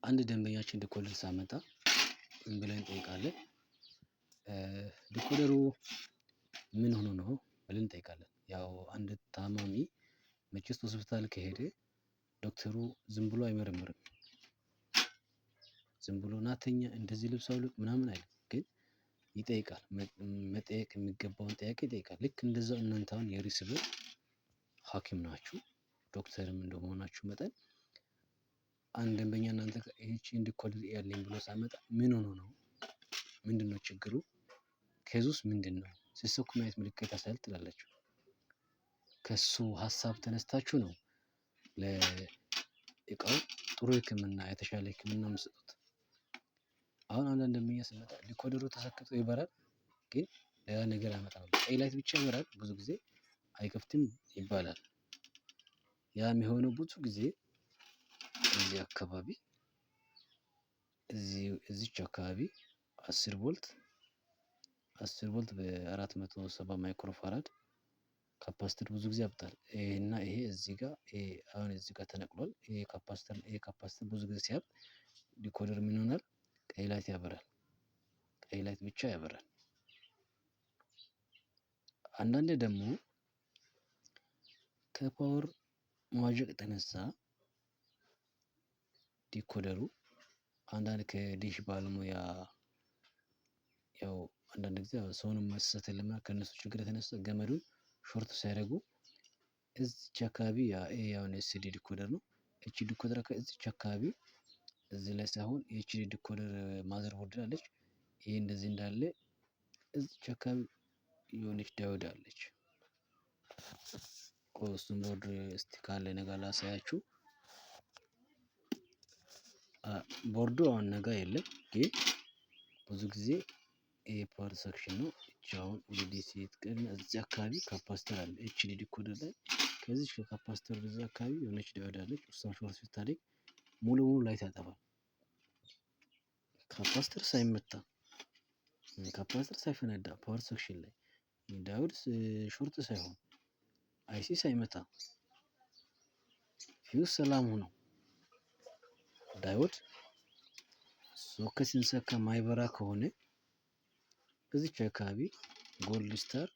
አንድ ደንበኛችን decoder ሲያመጣ ምን ብለን እንጠይቃለን? Decoder ኡ ምን ሆኖ ነው ብለን እንጠይቃለን። ያው አንድ ታማሚ መቼስ ሆስፒታል ከሄደ ዶክተሩ ዝም ብሎ አይመረምርም። ዝም ብሎ ና ተኛ፣ እንደዚህ ልብስ አውልቅ ምናምን አይልም። ግን ይጠይቃል። መጠየቅ የሚገባውን ጥያቄ ይጠይቃል። ልክ እንደዛው እናንተ አሁን የ receiver ሐኪም ናችሁ፣ ዶክተርም እንደመሆናችሁ መጠን አንድ ደንበኛ እናንተ ጋር ይህቺን decoder ያለኝ ብሎ ሲያመጣ ምን ሆኖ ነው? ምንድነው ችግሩ? Case ኡስ ምንድነው? ሲሰኩ ምን አይነት ምልክት ያሳያል ትላላችሁ። ከሱ ሀሳብ ተነስታችሁ ነው ለእቃው ጥሩ ህክምና፣ የተሻለ ህክምና የምትሰጡት። አሁን አንዳንድ ደንበኛ ሲመጣ decoder ኡ ተሰክቶ ይበራል፣ ግን ሌላ ነገር ያመጣል። ቀይ light ብቻ ይበራል፣ ብዙ ጊዜ አይከፍትም ይባላል። ያ የሚሆነው ብዙ ጊዜ እዚህ አካባቢ፣ እዚህ እዚች አካባቢ 10 ቮልት፣ 10 ቮልት በ470 microfarad capacitor ብዙ ጊዜ ያብጣል። ይሄና ይሄ እዚህ ጋር፣ ይሄ አሁን እዚህ ጋር ተነቅሏል። ይሄ capacitor ብዙ ጊዜ ሲያብጥ decoder ምን ይሆናል? ቀይ light ያበራል። ቀይ light ብቻ ያበራል። አንዳንዴ ደግሞ ከ power መዋዠቅ የተነሳ decoder ኡ አንዳንድ ከዲሽ ባለሙያ፣ ያው አንዳንድ ጊዜ ሰውንም ማሳሳት የለምና ከእነሱ ችግር የተነሳ ገመዱን short ሲያደርጉ እዚች አካባቢ፣ ይሄ አሁን SD decoder ነው። እቺ decoder እዚች አካባቢ፣ እዚህ ላይ ሳይሆን የ HD decoder motherboard አለች። ይሄ እንደዚህ እንዳለ እዚች አካባቢ የሆነች diode አለች። ቆይ እሱን ቦርድ እስቲ ካለ ነገ ላሳያችሁ። ቦርዱ አሁን ነገ የለም፣ ግን ብዙ ጊዜ ይሄ power section ነው። እቺ አሁን ወደ DC እዚህ አካባቢ capacitor አለ። HD decoder ላይ ከዚች ከ capacitor እዚህ አካባቢ የሆነች diode አለች። እሷን short ስታደርግ ሙሉ በሙሉ light ያጠፋል። Capacitor ሳይመታ፣ capacitor ሳይፈነዳ፣ power section ላይ diode short ሳይሆን፣ IC ሳይመታ፣ ፊውዝ ሰላም ሆኖ diode ሶኬት ስንሰካ ማይበራ ከሆነ እዚች አካባቢ Gold Star፣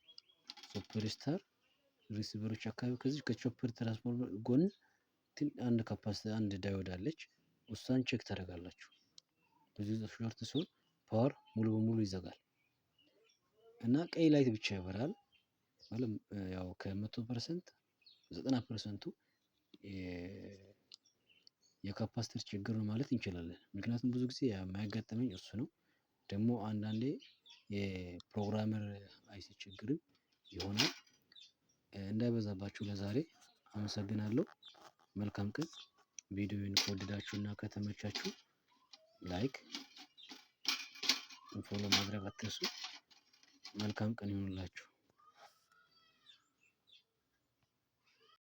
Super Star receiver ኦች አካባቢ ከዚህ ከ chopper transformer ጎን አንድ capacitor፣ አንድ diode አለች። እሷን check ታደርጋላችሁ። ብዙ short ሲሆን power ሙሉ በሙሉ ይዘጋል እና ቀይ light ብቻ ያበራል። ማለት ያው ከ100% 90% ኡ የ capacitor ችግር ነው ማለት እንችላለን። ምክንያቱም ብዙ ጊዜ የሚያጋጥመኝ እሱ ነው። ደግሞ አንዳንዴ የ programmer IC ችግርም ይሆናል። እንዳይበዛባችሁ ለዛሬ አመሰግናለሁ። መልካም ቀን። ቪዲዮውን ከወደዳችሁና ከተመቻችሁ like፣ follow ማድረግ አትርሱ። መልካም ቀን ይሁንላችሁ።